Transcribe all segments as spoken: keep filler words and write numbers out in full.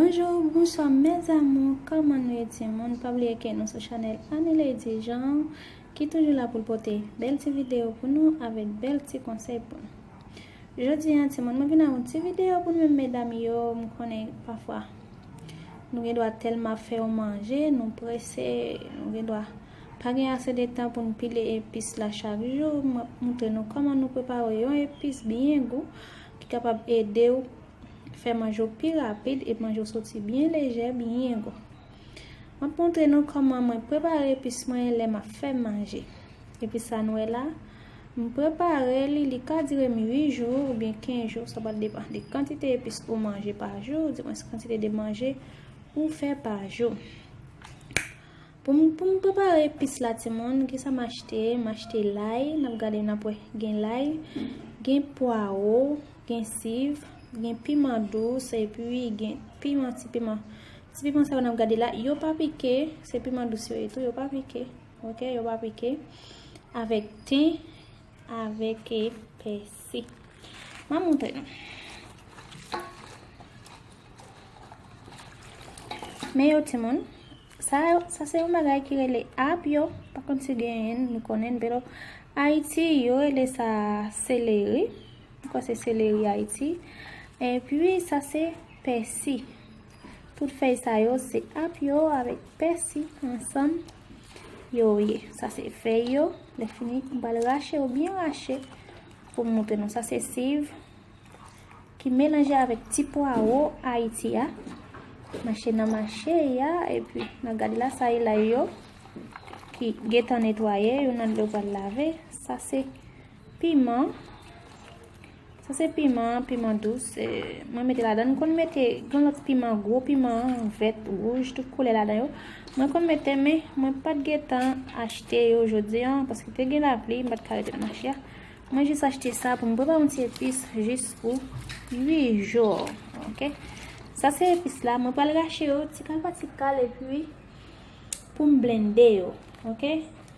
Bonjou, bonswa mes amours, kòman nou ye timoun? Pa bliye ke nou sou chanèl Annie Lady Jean, ki toujou la pou l pote bèl ti videyo pou nou avèk bèl ti konsèy pou nou. Jodi a timoun, mwen vin ak yon ti videyo pou nou menm medam yo, m konnen pafwa nou gen dwa tèlman ap fè yon manje, nou prese, nou gen dwa pa gen ase de tan pou n pile epis la chak jou. M ap montre nou kòman nou prepare yon epis byen gou ki kapab ede w fè manje w pi rapid epi manje w soti byen lejè, byen gou. M ap montre nou kòman mwen prepare epis mwen lè m ap fè manje. Epis sa nou wè la, m prepare li, li ka dire m uit jou oubyen kenz jou, sa pral depann de kantite epis ou manje pa jou, oudimwens kantite de manje ou fè pa jou. Pou m, pou m prepare epis la timoun, kisa m achte? M achte lay, n ap gade n ap wè gen lay, gen pwawo, gen siv, gen piman dous, epi gen piman, ti piman. Ti piman sa yo n ap gade la, yo pa pike, se piman dous yo ye tou, yo pa pike, oke, yo pa pike. Avèk ten, avèk, e, pèsi. M a montre nou. Men yo timoun, sa, sa se yon bagay ki rele apyo, pa konn si genyen, nou konnen, pero Ayiti, yo rele sa seleri. M kwè se seleri Ayiti. Epi sa se pèsi. Tout fèy sa yo se apyo avèk pèsi ansanm yo ye. Sa se fèy yo. Lè fini, m pral rache yo byen rache pou m montre nou. Sa se siv ki melanje avèk ti pwawo Ayiti a. M achte nan mache a, epi n a gade la, sa e lay yo ki gentan netwaye, yo nan dlo pral lave. Sa se piman. Sa se piman, piman dous. E, mwen mete ladan. M konn mete gen lòt piman, gwo piman, vèt, wouj, tout koulè ladan yo. Mwen konn mete, men mwen pa t gentan achte yo jodi a, paske te gen lapli, m pa t ka rete nan mache a. Mwen jis achte sa pou m prepare yon ti epis jis pou uit jou. Oke? Sa se epis la, mwen pral rache yo, ti kal pa ti kal, epi pou m blende yo, oke?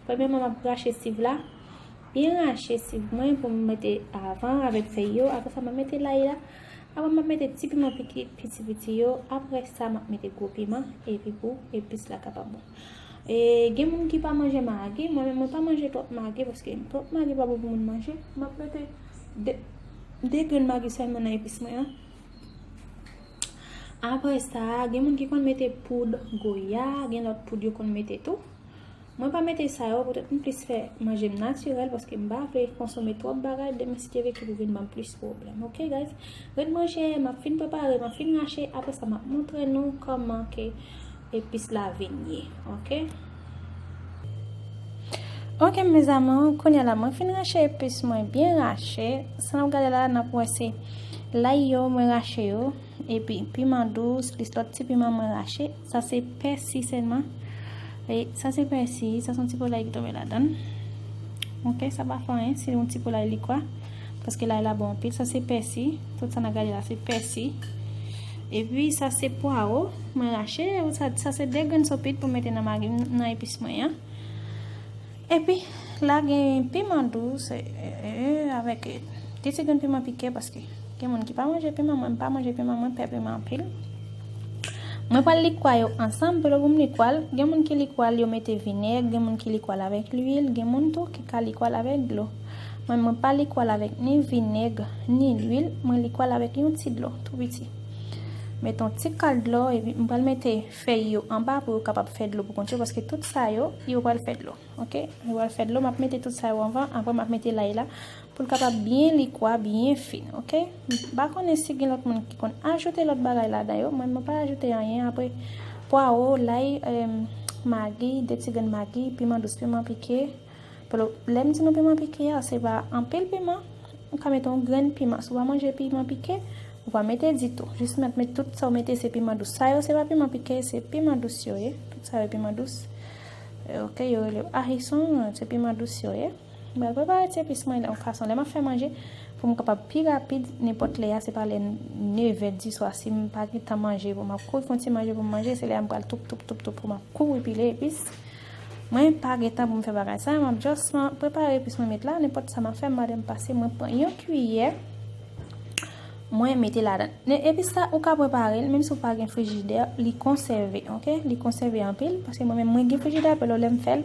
Premyèman, m ap rache siv la. Byen rache siv mwen pou m mete avan avèk fèy yo. Apre sa, m ap mete lay la. Apre, m ap mete ti piman piti piti yo. Apre sa, m ap mete gwo piman. Epi pou epis la kapab bon. E, gen moun ki pa manje magi. Mwen menm, mwen pa manje twòp magi paske twòp magi pa bon pou moun manje. M ap mete de, de grenn magi sèlman nan epis mwen an. Apre sa, gen moun ki konn mete poud goya, gen lòt poud yo konn mete tou. Mwen pa mete sa yo, poutèt m plis fè manje m natirèl, paske m pa vle konsome twòp bagay, demen si Dye vle ki pou vin ban m plis pwoblèm. Oke, guys? Ret branche, m ap fin prepare, m ap fin rache, apre sa m ap montre nou kòman ke epis la vin ye. Oke? Oke, mes amours, kounye a la, mwen fin rache epis mwen byen rache. Sa n ap gade la, n ap wè se lay yo, mwen rache yo. Epi piman dous, plis lòt ti piman mwen rache. Sa se pèsi sèlman. E sa se pèsi, sa se yon ti po lay ki tonbe ladan l. Oke, sa pa fè anyen, se yon ti po lay likwa. Paske lay la bon anpil. Sa se pèsi. Tout sa n a gade la, se pèsi. Epi sa se pwawo, mwen rache. Sa, sa se de grenn sopit pou mete nan magi, nan epis mwen an. Epi, la gen piman dous, e, e, e, avèk, e, de ti grenn piman pike, paske gen moun ki pa manje piman, mwen m pa manje piman, mwen pè piman anpil. Mwen pral likwa yo ansanm, pou lè pou m likwa l, gen moun ki likwa l, yo mete vinèg, gen moun ki likwa l avèk lwil, gen moun tou ki ka likwa l avèk dlo. Mwen, mwen pa likwa l avèk ni vinèg, ni lwil, mwen likwa l avèk yon ti dlo, tou piti. Mete yon ti kal dlo, epi m pral mete fèy yo anba pou yo kapab fè dlo pou kont yo, paske tout sa yo, yo pral fè dlo. Oke, nou pral fè dlo, m ap mete tout sa yo anvan, apre m ap mete lay la pou l kapab byen likwa, byen fin, oke? M pa konnen si gen lòt moun ki konn ajoute lòt bagay ladan yo, mwen, mwen pa ajoute anyen. Apre, pwawo, lay, em, magi, de ti grenn magi, piman dous, piman pike. Pou lè m di nou piman pike a, se pa anpil piman, ou ka mete yon grenn piman. Si w pa manje piman pike, ou pa mete ditou. Jis mete tout sa w mete se piman dous. Sa yo se pa piman pike, se piman dous yo ye. Tout sa yo piman dous. E, oke, yo rele yo ahison, se piman dous yo ye. M pral prepare ti epis mwen nan yon fason. Lè m ap fè manje, pou m kapab pi rapid, nenpòt lè a, se pa lè nevè di swa, si m pa gen tan manje, pou m ap kouri fè yon ti manje pou m manje, se lè a m pral toup, toup, toup, toup, pou m ap kouri pile epis. Mwen pa gen tan pou m fè bagay sa, m ap just prepare epis mwen met la, nenpòt sa m ap fè, m mande m pase, mwen pran yon kiyè, Mwen mete ladan. Ne epis sa ou ka prepare l, menm si w pa gen frijidè, li konsève, oke? Li konsève anpil, paske mwen menm mwen gen frijidè, apre lè m fè l,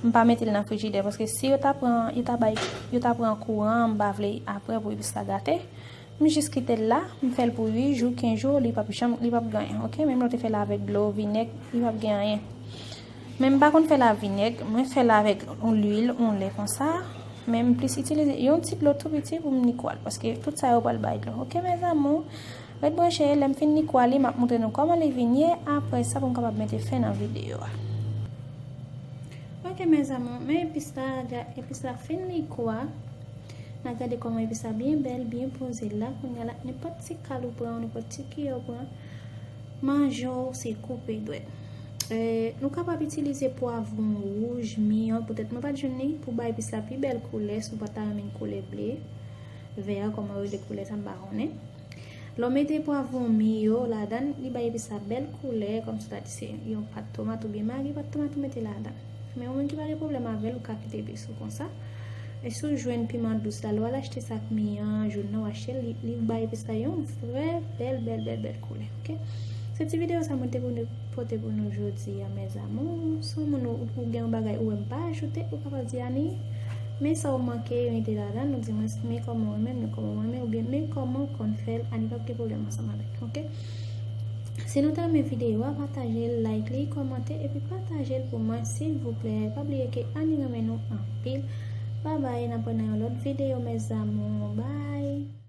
m pa mete l nan frijidè, paske si yo ta pran, yo ta bay, yo ta pran kouran, m pa vle apre pou epis la gate. M jis kite l la, m fè l pou uit jou, kenz jou, li p ap janm, li p ap gen anyen, oke? Menm lè w te fè l avèk dlo, vinèg, li p ap gen anyen. Men m pa konn fè l ak vinèg, mwen fè l avèk yon lwil, yon lè konsa. Men m plis itilize yon ti dlo tou piti pou m ni kwa l, paske tout sa yo pral bay dlo. Oke, mes amours? Ret branche, lè m fin ni kwa li, m ap montre nou kòman li vin ye, apre sa pou m kapab mete fen nan videyo a. Oke, mes amours, men epis la, ja, epis la fin ni kwa. N a gade kòman epis la byen bèl, byen poze la. Kounye a la, nenpòt ti kal ou pran, nenpòt ti kiyè ou pran, manje w, se koupe dwèt. E, nou kapab itilize pwavwon wouj, miyon, poutèt mwen pa t jwenn li, pou bay epis la pi bèl koulè, si w pa ta renmen koulè ble, vè, kòman yo rele koulè sa, m pa konnen. Lè w mete pwavwon, miyon ladan, li bay epis la bèl koulè, kòmsi w ta di se yon pat tomat oubyen magi pat tomat ou mete ladan. Men yon moun ki pa gen pwoblèm avè l, ou ka kite epis ou konsa. E si w jwenn piman dous la, lè w al achte sa k miyan, joun nan, w achte l, li, li bay epis la yon vrè bèl, bèl, bèl, bèl koulè, oke? Se ti videyo sa mwen te pou nou, pote pou nou jodi a, mes amours. Si w moun ou, ou gen yon bagay ou wè m pa ajoute, ou kapab di, Ani, men sa w manke, mete ladan, ou di mwen, men kòman w renmen, men kòman w renmen, oubyen men kòman w konn fè l, Ani p ap gen pwoblèm ansanm avèk, oke? Si nou ta renmen videyo a, pataje l, like li, kòmante, epi pataje l pou mwen, silvouplè. Pa bliye ke Ani renmen nou anpil. Babay, n ap wè nan yon lòt videyo, mes amours. Bye!